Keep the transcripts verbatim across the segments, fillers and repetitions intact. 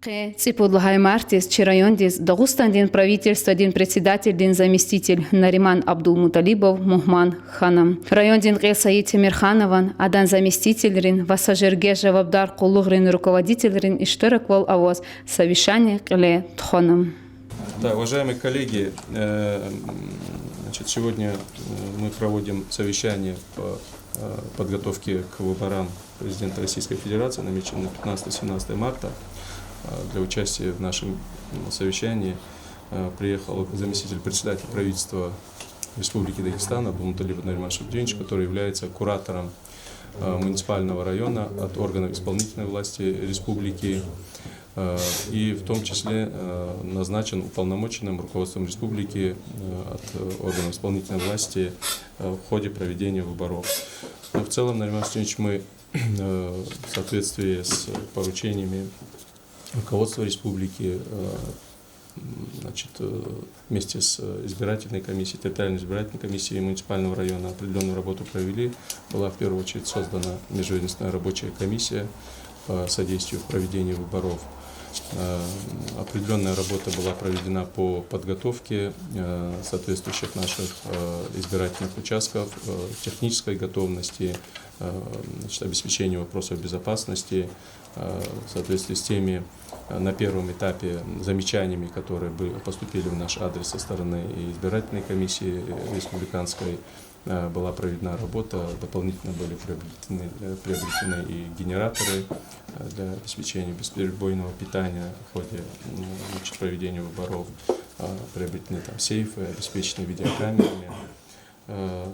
Къе цӀипуд лагьай мартдиз чи райондиз Дагъустандин Правительстводин председателдин заместитель Нариман Абдулмуталибов мугьман хьана. Райондин кьил Саид Темирханован, адан заместителрин ва са жерге жавабдар къуллугърин руководителрин иштираквал аваз совещание кьиле тухвана. Да, уважаемые коллеги, э, м, значит, сегодня, э, мы проводим совещание по, э, подготовке к выборам президента Российской Федерации, намеченным на пятнадцатое-семнадцатое марта. Э, для участия в нашем, м, совещании, э, приехал заместитель председателя правительства Республики Дагестан Абдулмуталибов Нариман Шамсудинович, который является куратором, э, муниципального района от органов исполнительной власти республики, э, и в том числе, э, назначен уполномоченным руководством республики, э, от, э, органов исполнительной власти, э, в ходе проведения выборов. Но в целом, Нариман Шамсудинович, мы, э, в соответствии с поручениями руководства республики, э, м, значит, э, вместе с, э, избирательной комиссией, территориальной избирательной комиссией муниципального района определённую работу провели. Была в первую очередь создана межведомственная рабочая комиссия по содействию в проведении выборов. Э, определённая работа была проведена по подготовке, э, соответствующих наших, э, избирательных участков, э, технической готовности, э, значит, обеспечению вопросов безопасности, э, в соответствии с теми, э, на первом этапе замечаниями, которые бы-, поступили в наш адрес со стороны и избирательной комиссии, э, республиканской, э, была проведена работа, дополнительно были приобретены, э, приобретены и генераторы, э, для обеспечения бесперебойного питания в ходе, м, значит, проведения выборов, э, приобретены там сейфы, обеспечены видеокамерами. Э,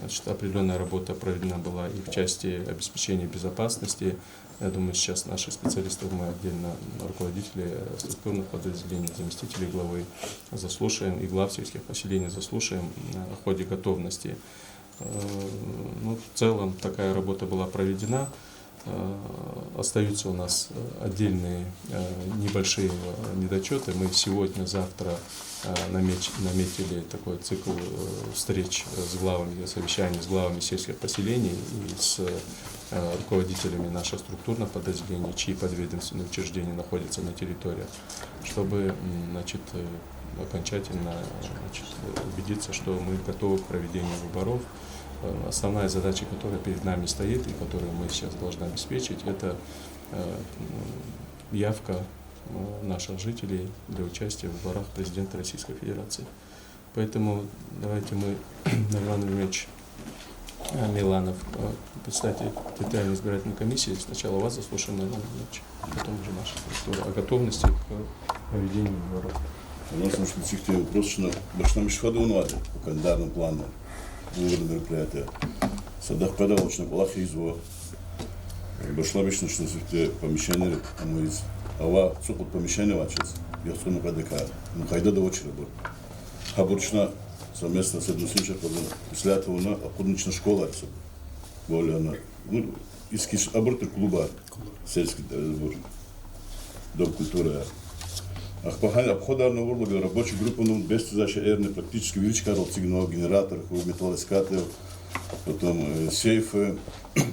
значит, определённая работа проведена была и в части обеспечения безопасности. Я думаю, сейчас наших специалистов мы отдельно, руководителей, э, структурных подразделений, заместителей главы заслушаем и глав сельских поселений заслушаем, э, о ходе готовности. Э, ну, в целом такая работа была проведена. Э, остаются у нас, э, отдельные, э, небольшие, э, недочёты. Мы сегодня, завтра, э, намеч-, наметили такой цикл, э, встреч, э, с главами, совещаний с главами сельских поселений и с, э, руководителями наших структурных подразделений, чьи подведомственные учреждения находятся на территориях, чтобы, м, значит, э, окончательно, значит, э, убедиться, что мы готовы к проведению выборов. Э, основная задача, которая перед нами стоит и которую мы сейчас должны обеспечить, это, э, м, явка, э, наших жителей для участия в выборах президента Российской Федерации. Поэтому давайте мы, Нариман Нариманович, э, Миланов, э, председатель территориальной избирательной комиссии, сначала вас заслушаем, Нариман Нариманович, потом уже наши структуры о готовности к проведению выборов. У нас, значит, сифте вопрос, чна башламишвайди ванвайди по календарному плану выборные мероприятия. Садахъ къведайвал чна кӀвалах ийизва. Башламишна чна сифте помещение, амма из ава цӀукьуд помещение авачиз, яхцӀурни кьведакай, ну, къайдада авачир абур. Гьабур чна совместно с администрацией, после этого на акъудна чна школа ацу. Более она, ну, из кис абур тир клуба, сельский, э, сбор, дом культуры. Ахпа гьана обходарни авурла, рабочая группа, ну, бес цаза шейэрни практически вири чкайрал эцигнава: генератор, металлоискатель, потом, э, сейфы.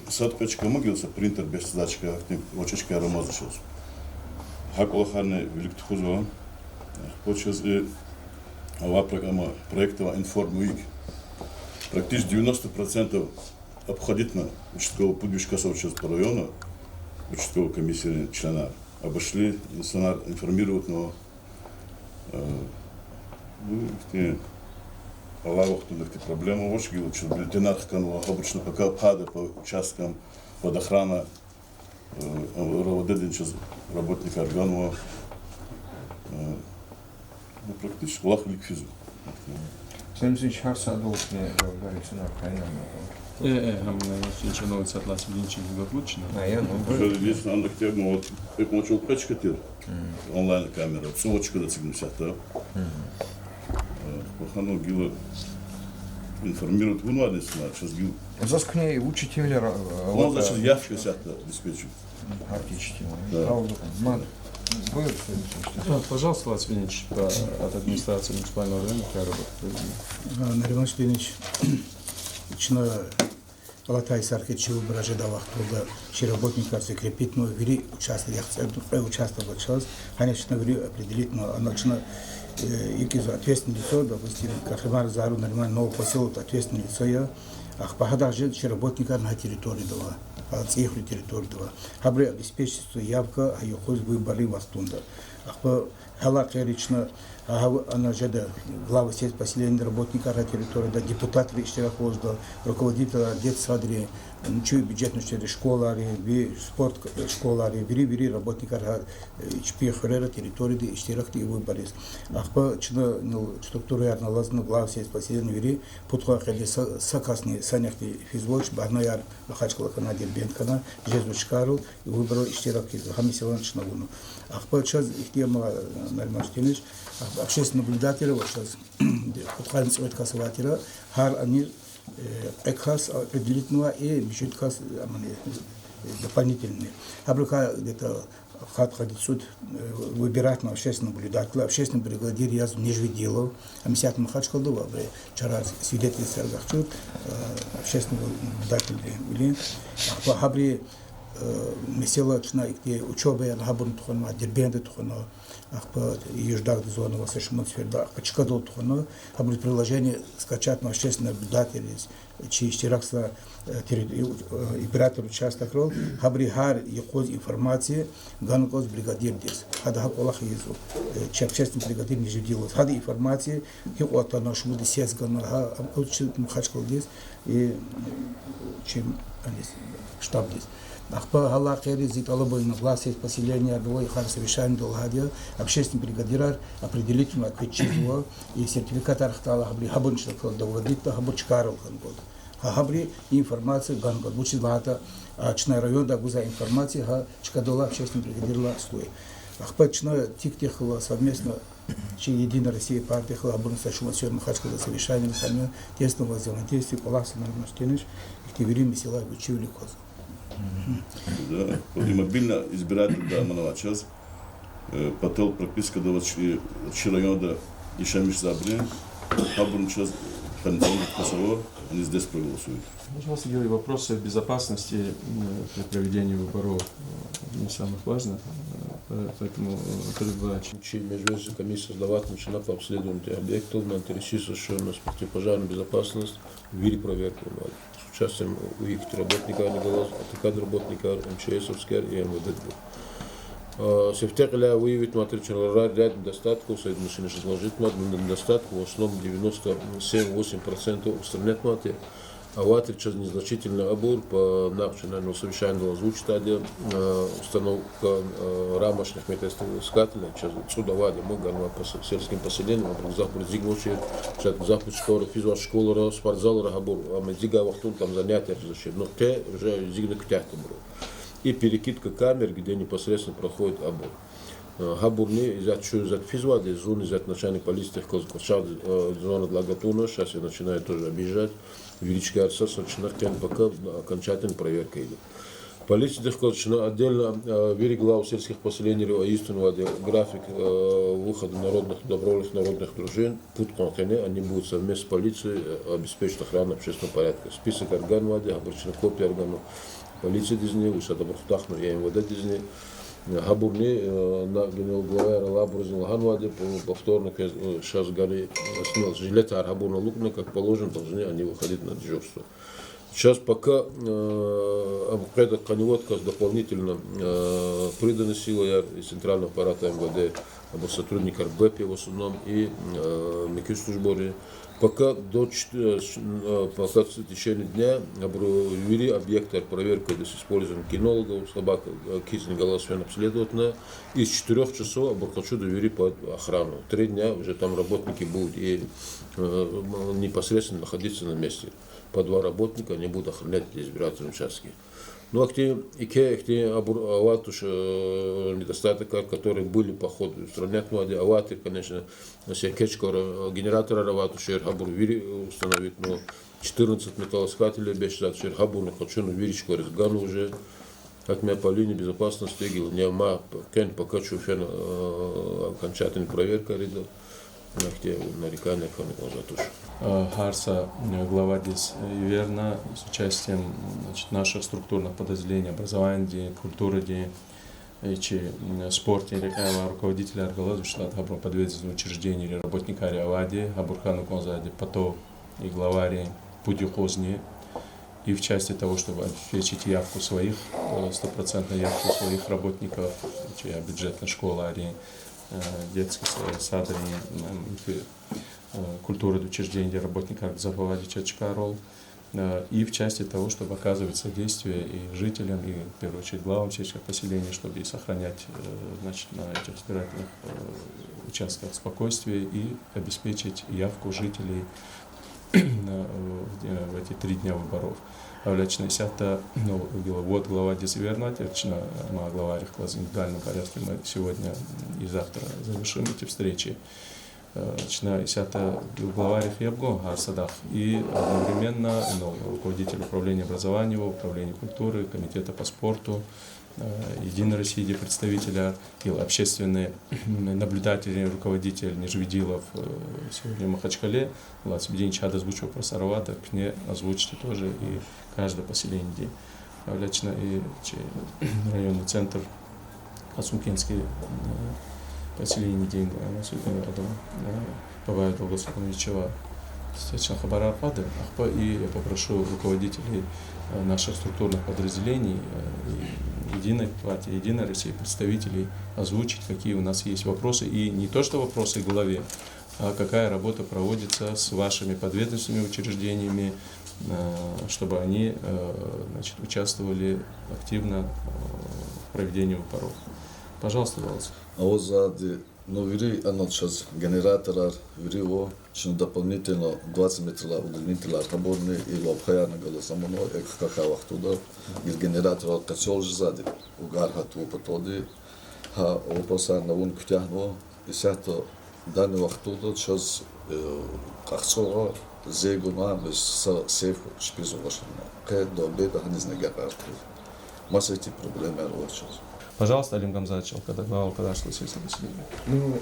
Сад кьве чка ама гила са принтер бес цаза чка, ахьтин вач чкаяр амазва чаз. Гьа кӀвалахарни вилик тухузва. Ахпа чаз и ава программа, проект ава Информ УИК. Практически девяносто процентов обходитьна участковый, пуд виш кас ава чаз по району, участковый комиссиядин членар. Обошли, инсанар информировать авунва. Э, ну, ихьтин алай вахтунда ихьтин проблема авач гила, чаз бюллетенар хканва, гьабур чна пока пада по участкам, под охрана, э, РОВД-дин чаз работникар ганва. Э, ну, практически кӀвалах вилик физва. Семсин шар садулсни жавабдар инсанар кайнама. Э, э, гьам, э, значит, новый сад лас вилинчи гугабучна. А, я, ну, Уже да. Единственное, ана хтеб, ну, вот, экмачул кьве чка тир. Онлайн камера, цӀувад чкада эцигнава исятда. Э, бахана гила информировать авунвайди я инсанар, чаз гила. Заз куьне учительар, э, Ну, вот, значит, э, явка исятда диспетчер. Отлично. Да. Правда. Мад. Вы, Александр Александрович. Э, пожалуйста, Василий Васильевич, по, от администрации муниципального района, какая работа проведена? А, Нариман Шамсудинович, чна Алатай йисар хьиз чи выборар жедай вахтунда чи работникар закрепитьнава вири участок, яхцӀурни кьве участок ава чаз, гьана чна вири определитьнава, ана чна, э, икӀ ответственное лицо, допустим, Кахримарза Зарур Нариманович, Новый Посёлок, ответственное лицо я, ахпа гьадахъ жеда чи работникар гьа территорияда ава, гьа ЦӀийи хуьруьн территорияда ава. Гьабуру обеспечить ийизва явка гьа юкъуз выборрин вахтунда. Ахпа гьа алакъайра чна, гьа, ана жеда главы сельских поселений работникар гьа территорияда, депутатри иштиракзава, руководителар детсадри, чи бюджетный учреждениеяр, школайри, ви спорт школайри, вири-вири работникар гьа, э, чпин хуьрера территорияда иштиракда и выборриз. Ахпа чна, ну, структураярни алазва, главы сельских поселений вири, пуд-къван къене са, са касни санихъди физвач, Багнаяр Махачкъала хьана, Дербент хьана, жезва чкайрал, выборрал иштирак ийизва, гьа месэлани чна авуна. Ахпа чаз ихьтин ама, Нариман Штинач, общественный наблюдатель ава чаз, пудкъанни цӀуд кас авайтӀа, гьар анихъ, э, кьве кас определитьнава, и муьжуьд кас, амани, э, дополнительный. Гьабурукай где-то къад-къад цӀуд, э, выбиратьнава общественный наблюдатель, общественный бригадир язва Нижвидилов, гьам исятда Махачкъалада ава, абуру чара свидетельствояр гахчур, э, общественный наблюдательвилин. Ахпа гьабуру, э, месела чна ихьтин учёбаяр гьабурни тухвана, Дербентда тухвана, ахпа Юждагда зона ва са шумуд сеферда, ахпа чкадал тухвана, гьабуру приложение скачатьнава общественный наблюдательриз, чи иштиракзавай, э, терри-, э, избирательный участокрал, гьабуру гьар юкъуз информация ганва кӀанзава бригадирдиз. Гьада гьа кӀвалах ийизва, э, чи общественный бригадир Нижвидиловаз. Гьада информация гьикьван атана, шумуд йисуз гана, гьа, ам кӀанзава чи Махачкъаладиз, и, э, чи, аниз, штабдиз. Ахпа гьа алакъайра зи тӀалаб авуна главы сельских поселенийрилай, и хар совещаниеда лагьайди я, общественный бригадирар определитьнава, квез чизва, и сертификатар хтайла гьабуру, гьабурни чна доводитьда, гьабур чкайрал хьана кӀанзава. Гьа, гьабуру информация гана кӀанзава. Вучиз лагьайтӀа, а, чна райондай гузвай информация гьа чкадал алай общественный бригадирдал аслу я. Ахпа чна тик-тик хьайила совместно чи Единая Россия партия хьайила, гьабурни са шумуд сефер Махачкъалада совещаниеяр хьана, тесное взаимодействие, кӀвалахзава Нариман Штинач, ихьтин вири месэлаяр вичивиле кваз. Да, вот и мобильный избирательда аманва чаз, э, патал пропискада авачир, чи районда яшамиш жезвайбурун, гьабурни чаз, э, понятийный касава, они здесь проголосуют. Пожалуйста, Георгий, вопросы безопасности, м, при проведении выборов, э, одни из самых важных, э, по-, поэтому, э, Анатолий Николаевич. Чи межведомственная комиссия сдавать начала по обследованию тех объектов, на территории, что у нас противопожарная безопасность, вири проверка авай. С участием УИК работникар, ГЛС, АТК работникар, МЧСовскар и МВД. А, сифте кьиляй выявить авайтӀа чна ряд недостатков, сад машинаш изложить авай, но недостатки в основном девяносто семь-восемь процентов устранить авайтӀа. АвайтӀа чаз незначительный абур, по, накь чна на совещанидал озвучить авайди, а, установка, а, рамочных металлоискателей, чаз цӀуд авайди ма ганва по с-, сельским поселениям, абур гзафбур эцигнавачир, чаз гзафбур чкайра физвай школайра, спортзалра гьабур, ам эцигай вахтунда там занятиеяр физвачир. Ну, къе уже эцигна куьтягьди абуру. И перекидка камер, где непосредственно проходит абур. Э, гьабурни исятда чун исятда физвайди, зун исятда начальник полициядихъ галаз кӀвачел, э, зонадилай гатӀунна, щас я начинаю тоже объезжать. Вири чкайра са-са чна къен пока окончательный проверка ийида. Полициядихъ галаз чна отдельно, э, вири главы сельских поселенийрив ийиз тунвайди график, э, выхода народных, добровольных народных дружин, пуд къван къене они будут совместно с полицией, э, обеспечивать охрану общественного порядка. Списокар ганвайди, гьабур чна копияр ганва полициядизни, вучиз лагьайтӀа абур хутахнава и МВД-дизни. Гьабурни, э, на генерал-главаяр алайбурузни лагьанвайди, по-, повторно квез, э, щас гани, э, снимал, жилетар гьабурни алукӀна, как положено, должны они выходить на дежурство. Щас пока, э, абур къведа къанни вад кас дополнительно, э, приданный силаяр из центрального аппарата МВД, абур сотрудникар БЭП я в основном, и, э, муькуь службайри. Пока до чт-, э, с-, э, пока в течение дня абуру вири объектар проверка ийида с использованием кинологов, собак, э, кицӀни галаз фена обследовать авуна. Из четырёх часов абур къачуда вири под охрану. Три дня уже там работники будут и, э, м, непосредственно находиться на месте. По два работника они будут охранять избирательные участки. Ну, ахьтин, ике, ахьтин абур авай туш, э, недостаткар, которые были по ходу, устранять авайди, авайтӀа, конечно, серкечкара, э, генераторар авай тушир, гьабур вири установить, ну, четырнадцать металлоискателей бес жезвай тушир, гьабурни къачуна вири чкайриз гана уже. Гьакӏ ма по линии безопасности гила, не ма, къен пока чун фена, э, окончательный проверка ийида. Ахьтин нареканий хьана кӀанзавайди туш. Э, гьар са, э, главадиз, э, эверна с участием, значит, наших структурных подразделений, образованиедин, культурадин, э, чи, м, спортдин рекьяй алай руководителар галаз вуч лагьайтӀа гьабурун подведомственный учреждениерин работникар авайди, гьабур хьана кӀанзавайди ПАТО и главайрин пуд юкъузни, и в части того, чтобы обеспечить явку своих, э, стопроцентную явку своих работников, чи бюджетный школайрин, э, детский са-, садрин, м, фи-, э, культурный учреждениедин работникар гзаф авайди чаз чкайрал, э, и в части того, чтобы оказывать содействие и жителям, и в первую очередь главам сельских поселений, чтобы и сохранять, э, значит, на этих избирательных, э, участках спокойствие и обеспечить явку жителей на, э, в де-, в эти три дня выборов. Гьавиляй чна исятда, ну, гила-, вот главадиз эвернайтӀа, чна, ма, главайрихъ галаз индивидуальном порядке мы сегодня и завтра завершим эти встречи. Э, чна исятда главайрихъ яб гун гьар садахъ и одновременно, ну, руководитель управления образования, управления культуры, комитета по спорту, э, Единой Россиядин представителар, гила общественный наблюдатель, руководитель Нижвидилов, э, сегодня в Махачкале, Лацбидин чад озвучивал просто Равада, куьне озвучьте тоже и каждое поселениедин. Гьавиляй чна и чи районный центр, Кацумкентский, э, поселениедин, э, су-, э, адан, э, Бабаев Долгосуновича, естественно, хабарар кьада. Ахпа и я попрошу руководителей, э, наших структурных подразделений, э, и Единой партии, Единой России, представителей озвучить, какие у нас есть вопросы. И не то, что вопросы главе, а какая работа проводится с вашими подведомственными учреждениями, э, чтобы они, э, значит, участвовали активно, э, в проведении выборов. Пожалуйста, Валерий. Авазва ди, ну, вири ана чаз генераторар, вири ава, чна дополнительно двадцать метрдилай удлинителар гьабурни и лабхаярни галаз амунва, экв хкахьай вахтунда, гила генераторар къецел жезвайди, угар гьатун паталди, гьа вопросарни авун куьтягьнава, исятда данный вахтунда чаз, э, къахцӀурай, зи гунай, бес са сейф чпиз авачирна. Къе до обеда гьаниз агакьарна. Маса эти проблемаяр ава чаз. Пожалуйста, Алим Гамзатович, Алкадар-, глава Алкадарского сельского поселения. Ну,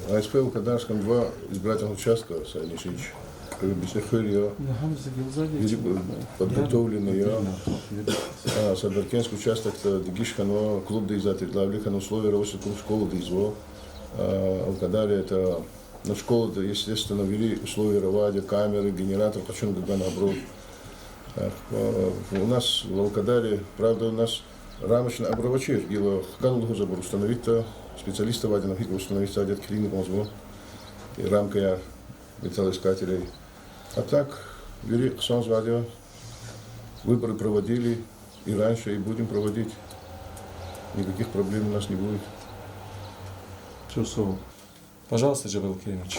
э, А С П в Алкадарском два избирательных участка, Саид Мишич, э, бицӀи хуьр я. Вири, э, подготовленный я. А, Садаркентский участокда дегиш хьанва, клубдиз атайла вилик хьана, условияр авачир, школадиз ва, а, Алкадаре это Ну, школада, естественно, вири условияр авайди, камера, генератор къачун гана абуру. Э, у нас в Алкадаре, правда, у нас рамочный абур авачир, гила хкана лугьуз абур установить, специалист авайди, гьикӀ установить авайди, килигна кӀанзава, и рамкаяр металлоискателей. А так, вири хъсанзавайди я, выборы проводили и раньше, и будем проводить. Никаких проблем у нас не будет. Всё, слава. Пожалуйста, Джабраил Керимович.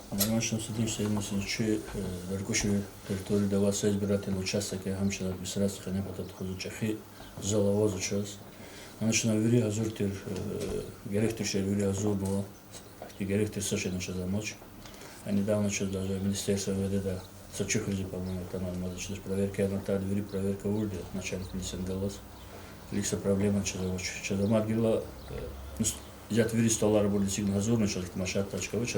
Мамашин Садин Саидович, чи, э, Даргуши территорияда авай са избирательный участок я, гьам чна администрация хьана патал тухузва, чӀехи зал авазва чаз. Ана чна вири гьазур тир, э, герек тир шейэр вири гьазурнава. Ахьтин герек тир са шейни чаз амач. А недавно чаз даже министерство М В Д-да са чухризи, по-моему, тамамарна, чаз проверка авуртӀа, вири проверка авурди я начальник милициядин галаз. Лик са проблема чаз авач. Чаз амай гила, э, ну, с-, исятда вири столар абур эцигна гьазурна чаз, площадка чка авач.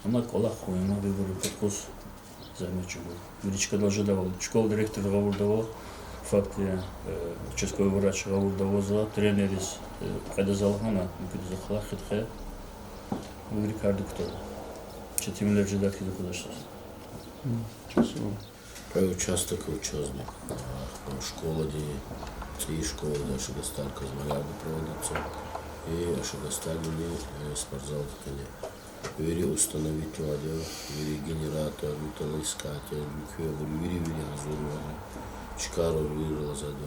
Амма кӀвалах хьун я выборрин пуд йисуз зегьмет чӀугур. Вири чкадал жедайвал, школа директорди гъавурда ава, факт я, э, участковый врач гъавурда авазва, тренерриз, э, кьвед зал гьана, муькуьда за кӀвалах хьайитӀа, вири кардик кутазва. Четинвилер жедай хьиз аквазвач заз. М, чесно. Кьве участок ава чазни. А, школади, цӀийи школади Ашигасталказ моя проводится. И Ашигасталдини, э, спортзалдикайни. Вири установитьнавайди я, вири генератор, металлоискатель, муькуь абур вири-вири гьазурнавайди я. Чкайрал вири алазвайди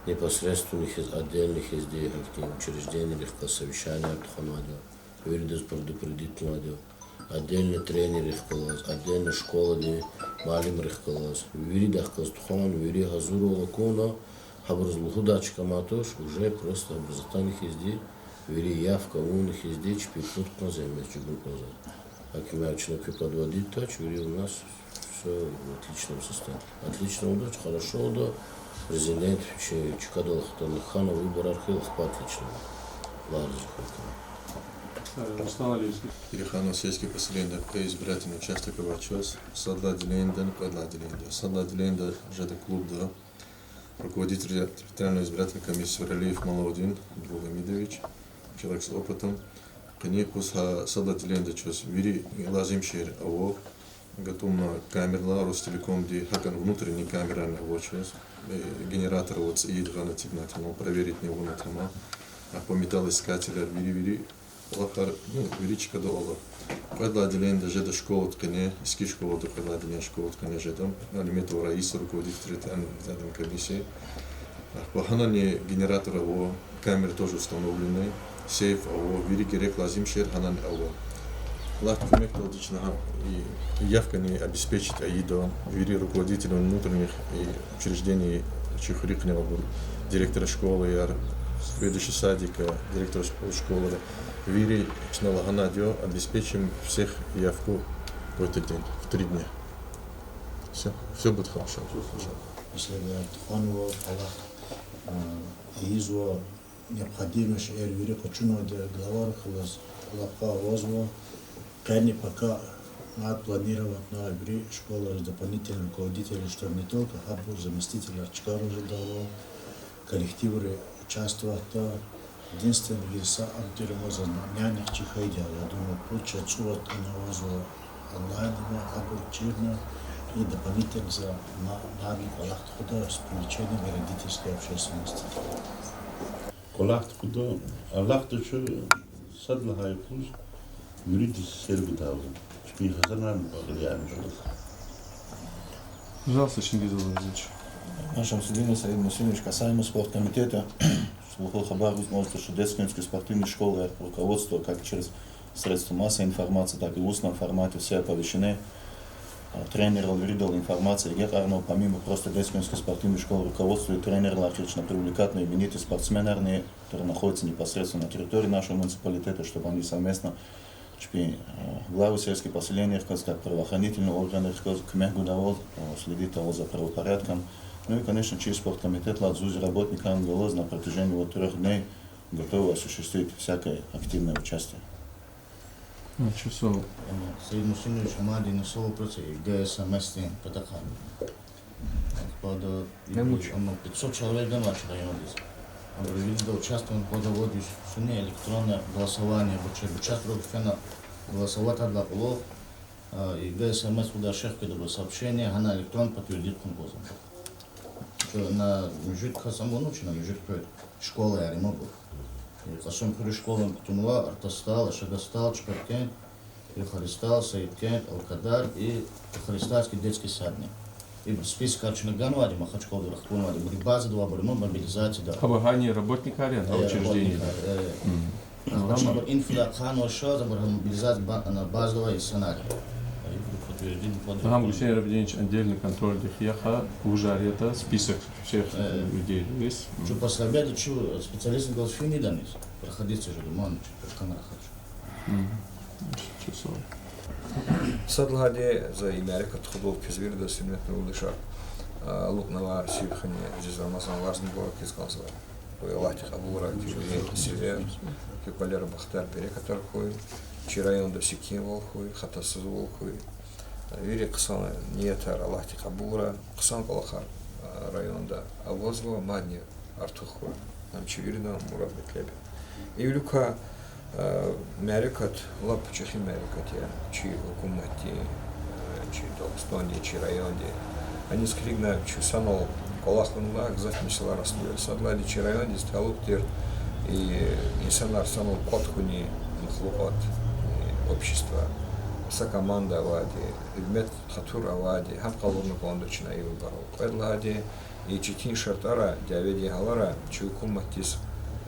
я. Непосредственно хьиз, отдельно хьизди, гьахьтин учреждениерихъ галаз совещанияр тухванвайди я. Виридаз предупредитьнавайди я. Отдельно тренеррихъ галаз, отдельно школадин муаллимрихъ галаз. Виридахъ галаз тухвана, вири гьазурвал акуна, гьабуруз лугьудай чка аматуш, уже просто гьабуруз атана хьизди, вири явка авуна хьизди, чпи пуд кьван зегьмет чӀугуна кӀанзава. Гьакимар чна куь подводитьдач, вири у нас всё в отличном состоянии. Отлично авунач, хорошо ава, президент чи чкадал хтана хьана, выборар хьайила ахпа отлично ава. Аллагь рази хьуй куьне. Руслан Алиевич. Ириханово сельский поселениеда къе избирательный участок авай чаз, сад лагьай отделениедани кьвед лагьай отделениеда. Сад лагьай отделениеда жеда клубда. Руководитель территориальной избирательной комиссии Свералиев Малаудин Дулгьамидович, человек с опытом. Къенин юкъуз гьа сад лагьай отделениеда чаз вири лазим шейэр ава. Гатунна камералар, Ростелекомди, гьакӀни внутренний камерани ава чаз. Э, генератор ава, цӀийид гъана тикӀна тамам, проверитьни авуна тамам. Ахпа металлоискателар, вири-вири кӀвалахар, ну, вири чкадал ала. Кьвед лагьай отделениеда жеда школадин къене, иски школада, кьвед лагьай отделениеда школадин къене жеда. Алиметова Раиса, руководитель территориальной избирательной комиссии. Ахпа гьанани генератор ава, камеры тоже установлены, сейф ава, вири герек лазим шейэр гьанани ава. Аллагьди куьмекдалди чна гьа и явкани обеспечить ийида, вири руководители внутренних и учреждений, чи хуьруьхъ авайбур, директор школаяр, заведующий садика, директор школаяр, вири чна лагьанайди я, обеспечим всех явку в этот день, в три дня. Всё, всё будет хорошо. Месэла тухванва, Аллагь, а, ийизва, необходимый шейэр вири къачунвайди я, главайрихъ галаз алакъа авазва. Къенин пака мад планировать авунвай вири школайриз дополнительный руководитель, чтобы не только гьабур заместителар чкайриз жедайвал, коллективри участвовать авуртӀа. Единственный, са ам тир ама, заз нянихъ чи хьайиди я, я думаю, пул чаз цӀувад тӀуьна авазва онлайн ама, гьабур чирна, и дополнительно за ма-, мадни кӀвалах тухуда с привлечением и родительской общественности. КӀвалах тухуда, алахъда чун сад лагьай юкъуз виридаз серб ийидайвал. Чпин хизанарни хъел яна чун. Пожалуйста, Чингиз Владимирович. Шамсудинов Саид Мусинович, касаемо спорткомитета, лугьуз хабар гуз кӀанзава, что Детскуьнский спортивный школайрин руководство, как через средства массовой информации, так и в устном формате все оповещены. А, тренеррал виридал информация эгекьарнава, помимо просто Детскуьнский спортивный школайрин руководства и тренеррал чна привлекать ийизва именитый спортсменарни, которые находятся непосредственно на территории нашего муниципалитета, чтобы они совместно чпин, э, главы сельских поселенийрихъ галаз, как правоохранительный органрихъ галаз куьмек гудайвал, э, следить авайвал за правопорядком. Ну и, конечно, чи спорткомитетлай заз, работникар галаз на протяжении вот трёх дней готовы осуществить всякое активное участие. А, чё со- Саид Мусинович, ам мадни са вопрос я, ЕГЭ, ЕСМС-дин патахъай. Пада, Мемуч. Ам пятьсот человек ганвач райондиз. Абуру вирида участвовать авуна кӀанда, вад йис сунни электронное голосование, бу-, бу-, участвовать фена, голосовать авурдалай кьулухъ, а, ЕГЭ, СМС лугьуда, шехкида бу сообщение, гьана электрон подтвердить хъувуна кӀанзава. Чна муьжуьд кас ам авуна, чна муьжуьд хуьр, школаяр им абур. Э, Кьасумхуьруьн школани кутунва, Артасдал, Ашадасдал, Чпаркент, Юхаристал, Саидкент, Алкадар и Христианский детский садни. Ибур спискар чна ганвайди, Махачкъалада рахкунвайди, ибурун базада авайбур ма мобилизацияда. Абур гьана работникар я, Э, учреждениеда? Работникар, э. Мгм. Ахпа чна абур инфда хъванва шаз, абур мобилизация ба-, ана, базада авай инсанар я. Ибур подтвердить квадрат. Гьам Гусейн Рабиевич отдельный контрольдихъ яха, вужар ятӀа список всех Э. людей весь. Чун после обеда чун специалистни галаз фин ийида аниз. Проходиться жеда, ман чун, камера хач. Мгм. Чисо. Сад лагьайди, за и мярекат тухудалди квез виридаз, гьуьрметлу юлдашар, а, алукьнавай сив хуьни Азиз Рамазан варз мубарак ийиз кӀанзава. Къуй Аллагьди кьабулрай куь вири сивер, куь кӀвалера бахтар, берекатар хьуй, чи районда секинвал хьуй, хатасузвал хьуй. Вири хъсан ниятар Аллагьди кьабулрай, хъсан кӀвалахар, а, районда авазва, мадни артух хьуй. Ам чи виридан мурад-метлеб я. И виликай, а, мярекат лап чӀехи мярекат я чи гьукуматди, а, чи Дагъустандин, чи райондин. Аниз килигна чун санал кӀвалах авунилай гзаф месэлаяр растӀуьр я. Сад лагьайди, чи райондиз талукь тир и инсанар санал кӀватӀ хьунин махлукьат, и общество, са команда авайди, гьуьрмет, хатур авайди, гьам къалурна кӀанда чна и выборал. Кьвед лагьайди, и четин шартӀара, дяведин гьалара чи гьукуматдиз,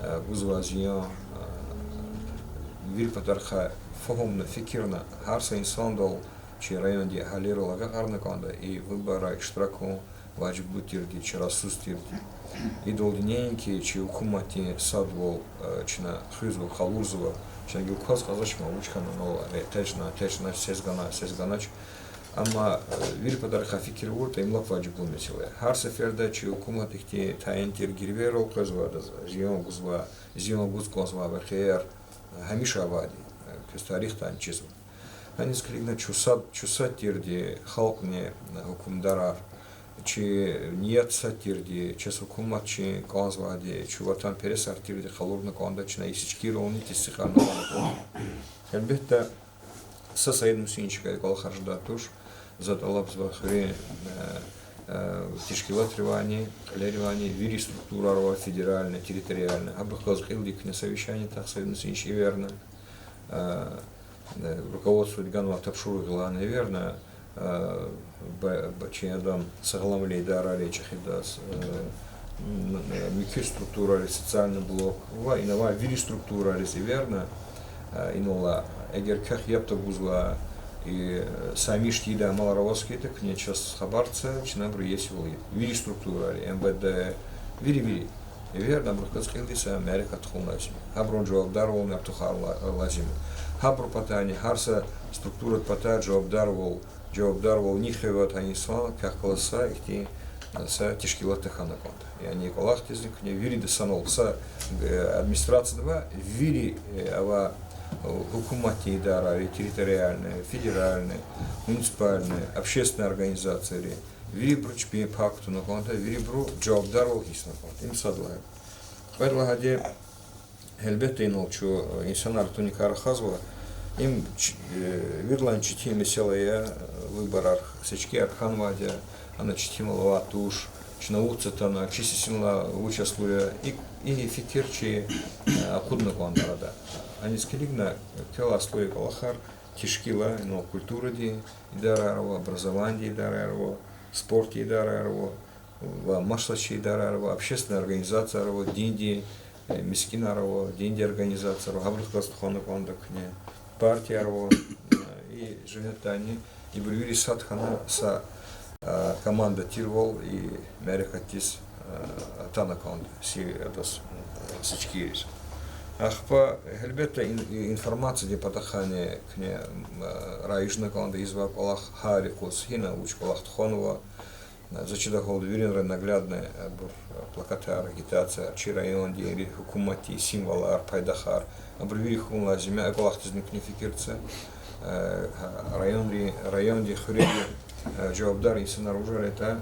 э, гузвай зиян, э, вири патарихъай фагьумна, фикирна, гьар са инсандал, чи райондин агьалийрал агакьарна кӀанда и выборра иштирак авун важиблу тирди, чарасуз тирди. Идалди неинки чи гьукуматдин садвал, э, чна хуьзва, къалурзава, чна гила кваз кьазвач ма вуч хьана, ну, къе чна, къе чна, сес гана, сес ганач. Амма, э, вири патарихъай фикир авуртӀа, им лап важиблу месэла я. Гьар сеферда чи гьукумат ихьтин тайин тир гирвейрал къвезва адаз, зиян гузва, зиян гуз кӀанзавай векъияр гьамиша авайди. Квез тарихдани чизва. Гьаниз килигна чун сад, чун сад тирди халкьни, гьукумдарар, чи ният сад тирди, чаз гьукуматдин кӀанзавайди, чун ватанпересар тирди къалурна кӀанда, чна и сечкийрални тестикьарна кӀанда. Гьелбетда, са Саид Мусиевичакай кӀвалахар жедай туш, за тӀалабзава хуьруьн, э, э, тешкилатривайни, кьилеривайни, вири структурайрив, федеральный, территориальный, гьабурухъ галаз кьилди куьне совещание тахьзавайни, Саид Мусиевич, эверна, э, э, руководстводи ганвай тапшуругъ лагьана, эверна, э, ба-, ба-, чи адан сагъламвилин идарайри чӀехидаз, э, м, э, муькуь структурайриз, социальный блок ва ина авай вири структурайриз эверна, э, инал алай, эгер квехъ яб тагузва, и, э, са миш тийидай амалар аваз хьайитӀа, куьне чаз хабар це, чна абуру иесивал ийида. Вири структурайри, МВД, вири-вири. Эверна, абурухъ галаз кьилди са мярекат тухун лазим я. Гьабурун жавабдарвални артухарун ла-, лазим я. Гьабурун патайни, гьар са структурадин патай жавабдарвал, жавабдарвал нихъ хвейвал гьа инсан квехъ галаз са ихьтин, э, са тешкилат тахьана кӀанда. Яни кӀвалахдизни куьне вирида санал са, э, администрацияда ва вири, э, ава, э, гьукуматдин идарайри, территориальный, федеральный, муниципальный, общественный организацияри, вирибуру чпин пай кутуна кӀанда, вирибуру жавабдарвал гьиссуна кӀанда. Им сад лагьай. Кьвед лагьайди, гьелбетда, инал чун, э, инсанар туникай рахазва, им ч-, э, виридалайни четин месэла я, э, выборар, сечкияр хьанвайди я, ана четинвал авай туш, чна вуч атана, чи сесинлай вуч аслу я, и, и фикир чи, э, акъудна кӀанда арада. Аниз килигна, квел аслу я кӀвалахар, тешкилар, инал культурадин идарайрив, образованидин идарайрив, спортдин идарайрив, ва масадчин идарайрив, общественный организацияярив, диндин, э, мискӀинар ава, диндин организацияр ава, гьабурухъ галаз тухвана кӀанда куьне, партияр ава, э, и жигьетдайни ибур вири сад хьана са, э, команда тирвал и мярекатдиз, э, атана кӀанда, си-, адаз, э, сечкийриз. Ахпа, гьелбетда, ин-, и-, информациядин патахъайни куьне, м, э, раижна кӀанда ийизвай кӀвалах гьар юкъуз, гьина вуч кӀвалах тухванва, Заз чидай гьалда, виринра наглядный, э, абур, э, плакатар, агитация, чи райондин, ри-, гьукуматдин символар, пайдахар, абур вири хьун лазим я, а кӀвалахдизни куьне фикир це, э, районри-, райондин, хуьрерин, э, жавабдар инсанар вужар ятӀа,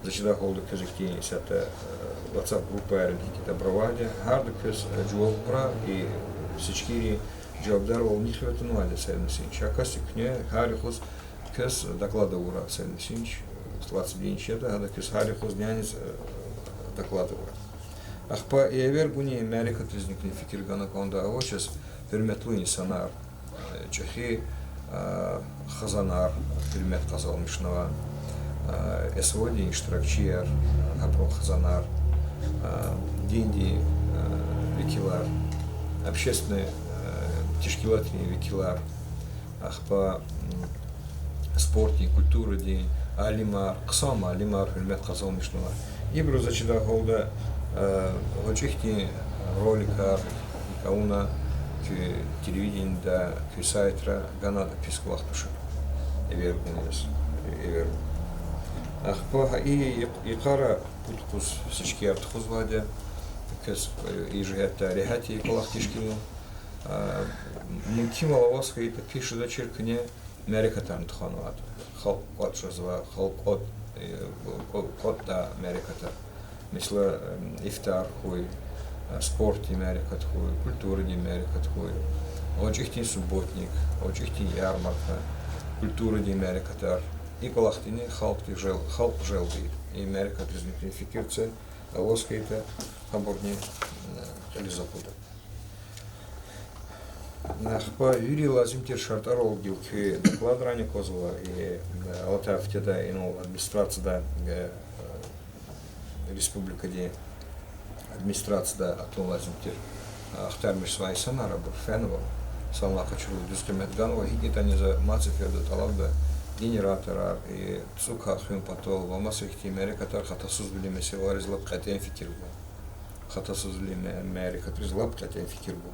заз чидай гьалда, квез ихьтин исятда, э, WhatsApp группаяр ихьтин абур авайди я, гьарда квез, э, жаваб гурай, и сечкийрин жавабдарвал нихъ хвейитӀа авайди я, Саид Мусиевич. А касди куьне гьар юкъуз квез доклад авурай, Саид Мусиевич, э, лацбинчеда, гьада квез гьар юкъуз няниз, э, доклад авурай. Ахпа и эвер гунин мярекатдизни куьне фикир гана кӀанда авачиз, гьуьрметлу инсанар, э, чӀехи, э, хизанар, гьуьрмет къазанмишнава, э, СВО-дин иштиракчияр, э, гьабурун хизанар, э, диндин, э, векилар, общественный, э, тешкилатрин векилар, ахпа, м, спортдин, культурадин алимар, хъсан алимар гьуьрмет къазанмишнава. Ибуру, заз чидай гьалда, э, гъвечӀи хьтин роликар авуна, куь телевиденида, куь сайтра гана, пис кӀвалах туш. Эвер гун яз, эвер. Ахпа гьа и йикъ-, йикъара пуд юкъуз сечкияр тухузвайди я, квез, э, и жигьетдай регьят я и кӀвалах тешкилун. Э, мумкинвал аваз хьайитӀа, пис жедачир куьне мярекатарни тухванвайди. Халкь кӀватӀ жезва, халкь кӀватӀ, э, кӀва-, кӀватӀдай мярекатар. Месела, э, ифтар хьуй, э, спортдин мярекат хьуй, культурадин мярекат хьуй, гъвечӀи хьтин субботник, гъвечӀи хьтин ярмарка, культурадин мярекатар. И кӀвалахдини халкьди жел-, халкь желб ийида. И мярекатризни куьне фикир це, аваз хьайитӀа, гьабурни, э, кьилиз акъуда. Ахпа вири лазим тир шартӀарал гила куь докладрани аквазва, и, э, алатай гьафтеда инал администрацияда, э, республикадин администрацияда атун лазим тир, э, ахтармишзавай инсанар, абур фенва, санлай къачурла дуьз къимет ганва, гьикӀ ятӀани за мад сеферда тӀалабда, генераторар, и цӀукай хуьн патал ва маса ихьтин мярекатар хатасузвилин месэлайриз лап кьетӀен фикир гун. Хатасузвилин ме-, мярекатриз лап кьетӀен фикир гун.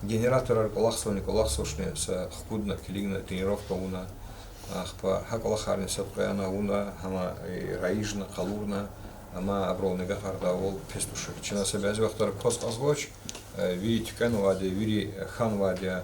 Генераторар кӀвалахзавани, кӀвалахзавачни са хкудна, килигна, тренировка авуна. Ахпа гьа кӀвалахарни сад-къе ана авуна, гьана, э, раижна, къалурна, амма абурал нагагьардайвал пис туш. Чна са бязи вахтара кваз кьазвач, э, вири туькӀвенвайди я, вири хьанвайди я,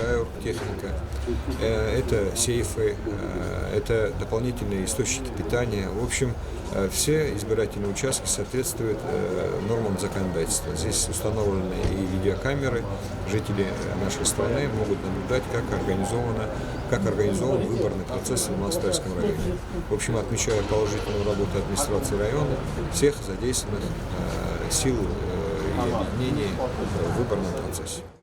гайур техника, э, это сейфы, э, это дополнительные источники питания. В общем, э, все избирательные участки соответствуют, э, нормам законодательства. Здесь установлены и видеокамеры, жители, э, нашей страны могут наблюдать, как организовано, как организован выборный процесс в Малоустальском районе. В общем, отмечаю положительную работу администрации района, всех задействованных, э, сил, э, и объединений в выборном процессе.